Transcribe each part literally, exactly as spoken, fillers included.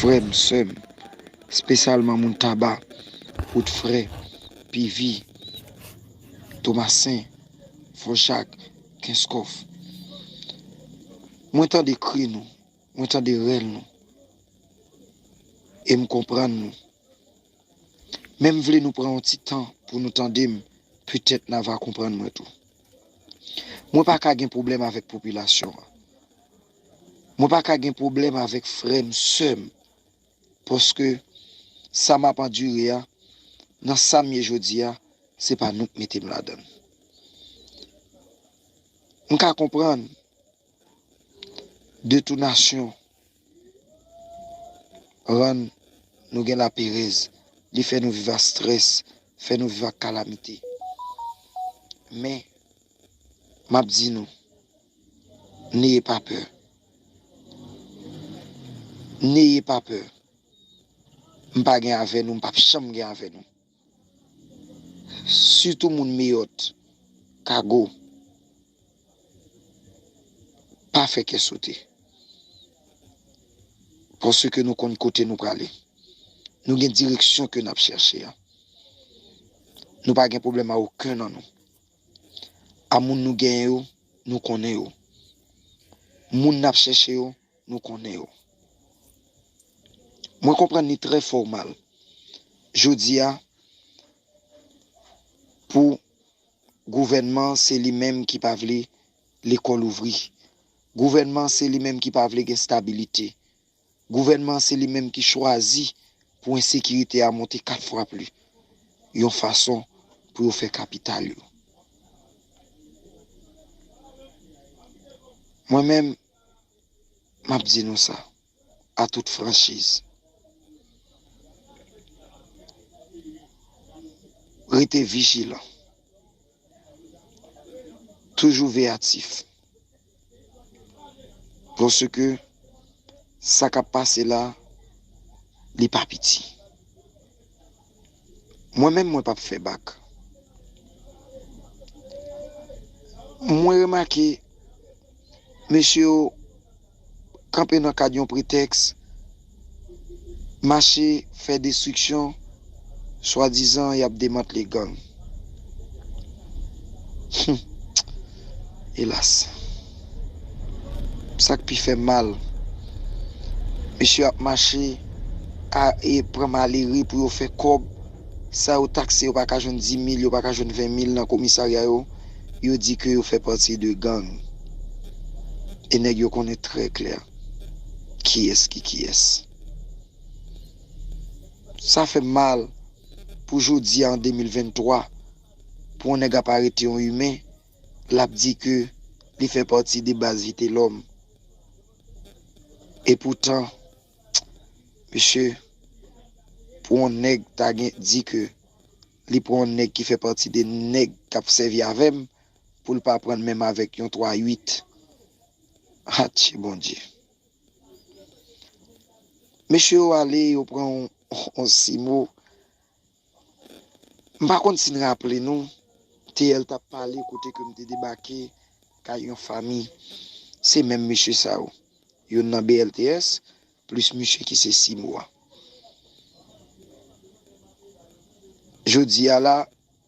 Frè m, sè m, espesyalman moun Taba, Wout Frè, Pivi, Tomasen, Fò Jak, Kenskòf. Mwen tande kri nou, mwen tande rèl nou, e m konprann nou. Men m vle nou pran yon ti tan pou nou tande m, petèt n a va konprann mwen tou. Mwen pa ka gen pwoblèm avèk popilasyon an. Mwen pa ka gen pwoblèm avèk frè m, sè m, paske sa m ap andire a, nan sa m ye jodi a, se pa nou k mete m ladan l. M ka konprann detounasyon rann nou gen laperèz, li fè nou viv ak strès, fè nou viv ak kalamite. Men, m ap di nou, neye pa pè. Neye pa pè. M pa gen avè nou, m p ap janm gen avè nou. Sitou moun Meyòt, Kago, pa fè kè sote. Paske nou konn kote nou prale. Nou gen direksyon ke n ap chèche a. Nou pa gen pwoblèm a okenn nan nou. A moun nou genyen yo, nou konnen yo. Moun n ap chèche yo, nou konnen yo. Mwen konprann li trè fòmal. Jodi a, pou gouvènman, se li menm ki pa vle lekòl ouvri. Gouvènman, se li menm ki pa vle gen stabilite. Gouvènman, se li menm ki chwazi pou ensekirite a monte kat fwa pli, yon fason pou yo fè kapital yo. Mwen menm, m ap di nou sa, a tout franchiz. Rete vijilan. Toujou veyatif. Paske sa k ap pase la, li pa piti. Mwen menm, mwen p ap fè bak. Mwen remake, mesye yo kanpe nan kad yon pretèks, mache fè destriksyon, swadizan y ap demantle gang. Hum. Elas. Sa k pi fè m mal, mesye ap mache a, e pran malere pou yo fè kòb. Sa yo takse, yo pa ka jwenn di mil, yo pa ka jwenn ven mil nan komisarya yo. Yo di ke yo fè pati de gang. E nèg yo konnen trè klè kiyès ki kiyès. Sa fè m mal pou jodi a, an de mil venntwa, pou yon nèg ap arete yon imen, l ap di ke li fè pati de baz Vitelòm. E poutan, mesye, pou yon nèg ta gen di ke li pran yon nèg ki fè pati de nèg k ap sèvi avè m, pou l pa pran l menm avèk yon twa uit. Atche Bondye. Mesye yo ale, yo pran yon, yon simo. M pa konn si n raple nou, T L t ap pale kote ke m te debake kay yon fanmi. Se menm mesye sa yo. Youn nan B L T S, plis mesye ki se simo a. Jodi a la,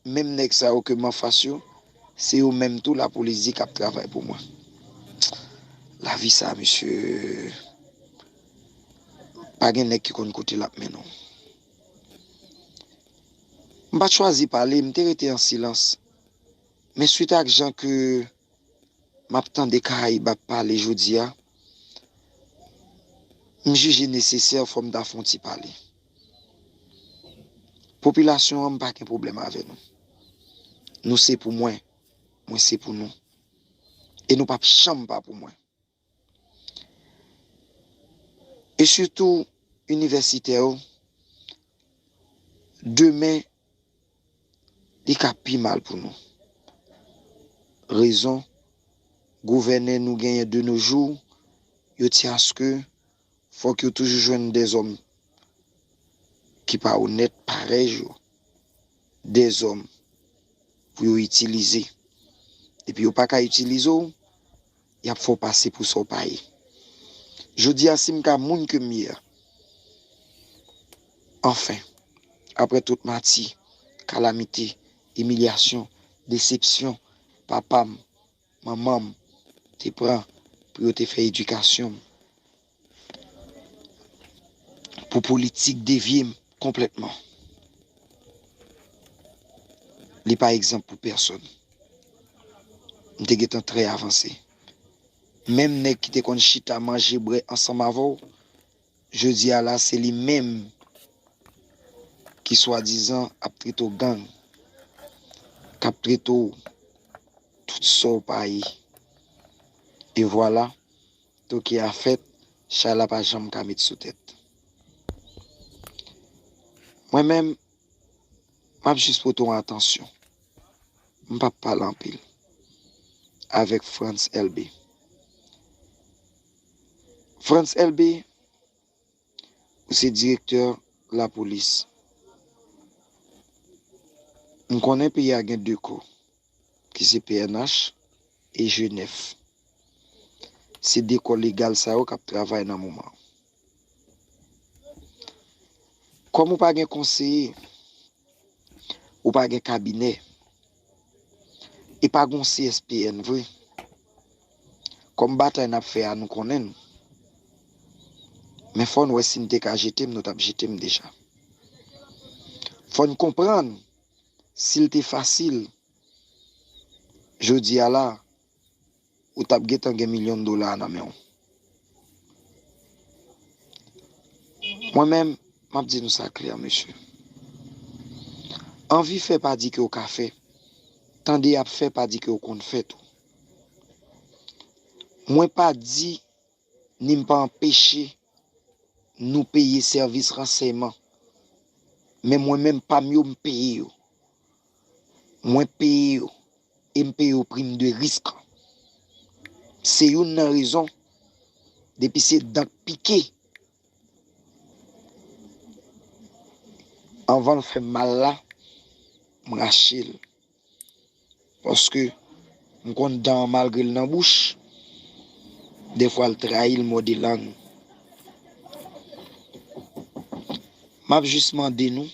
menm nèg sa yo ke m anfas yo, se yo menm tou lapolis di k ap travay pou mwen. Lavi sa, mesye, pa gen nèg ki konn kote l ap mennen w. M pa t chwazi pale, m te rete an silans. Men swit ak jan ke m ap tande Karayib ap pale jodi a, m jije nesesè fò m ta fè yon ti pale. Popilasyon an, m pa gen pwoblèm avè nou. Nou se pou mwen, mwen se pou nou. E nou p ap janm pa pou mwen. E sitou inivèsitè yo, demen, li ka pi mal pou nou. Rezon, gouvènè nou genyen de nos jours, yo tyen aske fòk yo toujou jwenn dèzòm ki pa onèt parèy yo, dèzòm pou yo itilize. Epi yo pa ka itilize w, y ap fè w pase pou sa w pa ye. Jodi a, si m ka moun ke m ye a, Anfen, apre tout mati, kalamite, imilyasyon, desepsyon, papa m, manman m te pran pou yo te fè edikasyon m, pou politik devye m konplètman. Li pa egzanp pou pèsonn. M te gentan trè avanse. Menm nèg ki te konn chita manje bwè ansanm avè w, jodi a la, se li menm ki swadizan ap trete w gang, k ap trete w tout sa w pa ye. E vwala, toke a fèt, chay la pa janm ka met sou tèt. Mwen menm, m ap jis pote w atansyon. M p ap pale anpil avèk Frantz Elbé. Frantz Elbé, ou se direktè lapolis. M konnen peyi a gen de kò, ki se P N H e G nèf. Se de kò legal sa yo k ap travay nan moman an. Kòm ou pa gen konseye, ou pa gen kabinè, e pa gen yon C S P N vre. Kòm batay n ap fè a, nou konnen n. Men fò n wè si n te ka jete m, nou t ap jete m deja. Fò n konprann, si l te fasil, jodi a la, ou t ap gentan gen milyon dola nan men w. Mwen menm, m ap di nou sa klè, mesye. Anvi fè pa di ke w ka fè. Tande y ap fè pa di ke w konn fè tou. Mwen pa di, ni m pa anpeche nou peye sèvis ransèyman. Men mwen menm, pa m yo, m peye yo. Mwen peye yo. E m peye yo prim de risk. Se youn nan rezon, depi se dan k pike, anvan l fè m mal la, m rache l. Paske m konn dan an, malgre l nan bouch, dèfwa l trayi, l mòde lang. M ap jis mande nou,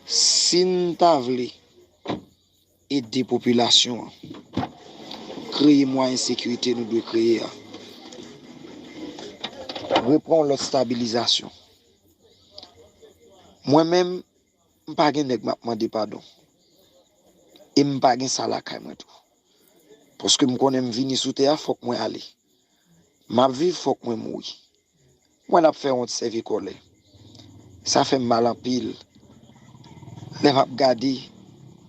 si n ta vle ede popilasyon an kreye mwayen sekirite nou dwe kreye a, repran yon lòt estabilizasyon. Mwen menm, m pa gen nèg m ap mande padon. E m pa gen sa lakay mwen tou. Paske m konnen m vini sou tè a, fòk mwen ale. M ap viv, fòk mwen mouri. Mwen ap fè wont sèvi kòlè. Sa fè m mal anpil. Lè m ap gade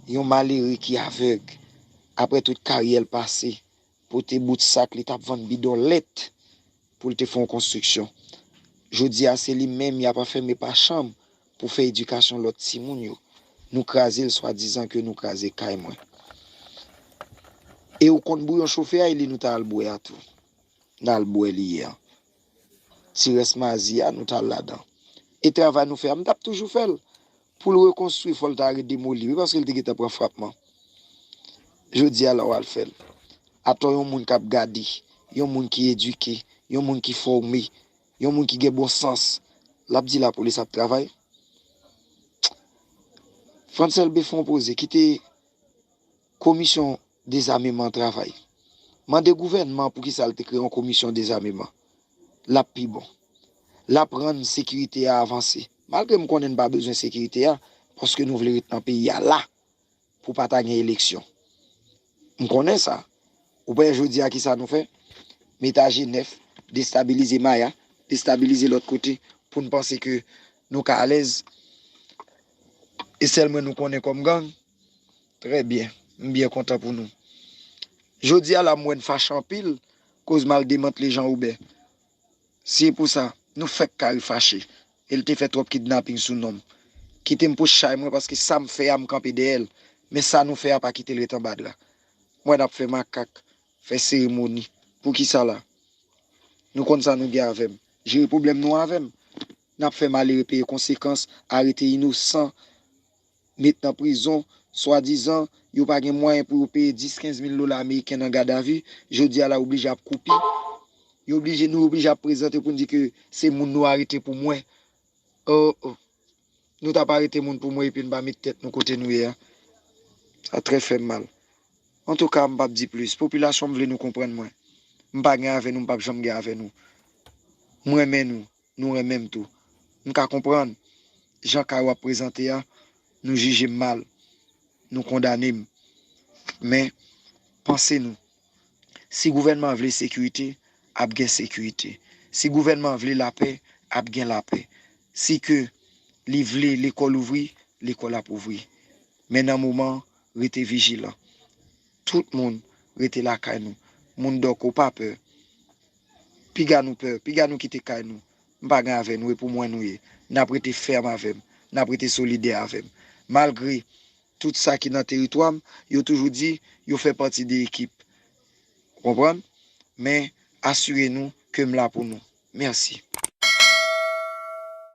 yon malere ki avèg, apre tout karyè l pase, pote bout sak, li t ap vann bidon lèt pou l te fè yon konstriksyon. Jodi a, se li menm y ap anfème pa chanm pou fè edikasyon lòt timoun yo. Nou kraze l swadizan ke nou kraze kay mwen. E ou konn bouyon chofe a, e li nou ta al bwè a tou. N al bwè li ye a. Ti rès mazi a, nou t al ladan. E travay nou fè a, m t ap toujou fè l. Pou l rekonstwi, fò l ta redemoli, wi, paske l te gentan pran frapman. Jodi a la, w al fè l. Atò yon moun k ap gade, yon moun ki edike, yon moun ki fòme, yon moun ki gen bon sans, l ap di lapolis ap travay. Frantz Elbé fè yon poze, kite komisyon dezameman an travay. Mande gouvènman an poukisa l te kreye yon komisyon dezameman. L ap pi bon. L ap rann sekirite a avanse. Malgre m konnen n pa bezwen sekirite a, paske nou vle ret nan peyi a la pou pa ta gen eleksyon. M konnen sa. Ou pa wè jodi a kisa nou fè? Mete a G nèf, destabilize Maya, destabilize lòt kote pou n panse ke nou ka alèz. E sèl mwen nou konnen kòm gang. Trè byen. M byen kontan pou nou. Jodi a la, m wè n fache anpil koz m al demantle Jan Wobè. Si e pou sa, nou fèk kare fache. E l te fè twòp kidnaping sou non m. Kite m pou chay mwen, paske sa m fè a, m kanpe dèyè l. Men sa nou fè a, pa kite l ret anba dra. Mwen n ap fè makak, fè seremoni. Poukisa la? Nou konn sa nou gen avè m. Jere pwoblèm nou avè m. N ap fè malere peye konsekans, arete inosan, met nan prizon, swadizan, yo pa gen mwayen pou yo peye dis, kenz mil dola ameriken nan gadavi, jodi a la oblije ap koupi. Yo oblije, nou oblije ap prezante pou n di ke se moun nou arete pou mwen. Oh, oh. Nou t ap arete moun pou mwen epi n pa met tèt nou kote nou ye a. Sa trè fè m mal. Antouka, m p ap di plis. Popilasyon, m vle nou konprann mwen. M pa gen avè nou, m p ap janm gen avè nou. M renmen nou, nou renmen m tou. M ka konprann jan ka w ap prezante a, nou jije m mal, nou kondane m. Men, panse nou. Si gouvènman vle sekirite, ap gen sekirite. Si gouvènman vle lapè, ap gen lapè. Si ke li vle lekòl ouvri, lekòl ap ouvri. Men nan moman, rete vijilan. Tout moun rete lakay nou. Moun dòk ou pa pè. Piga nou pè, piga nou kite kay nou. M pa gen avè nou, e pou mwen nou ye. N ap rete fèm avè m. N ap rete solidè avè m. Malgre tout sa ki nan teritwa m, yo toujou di yo fè pati de ekip. Konprann? Men, asire nou ke m la pou nou. Mèsi.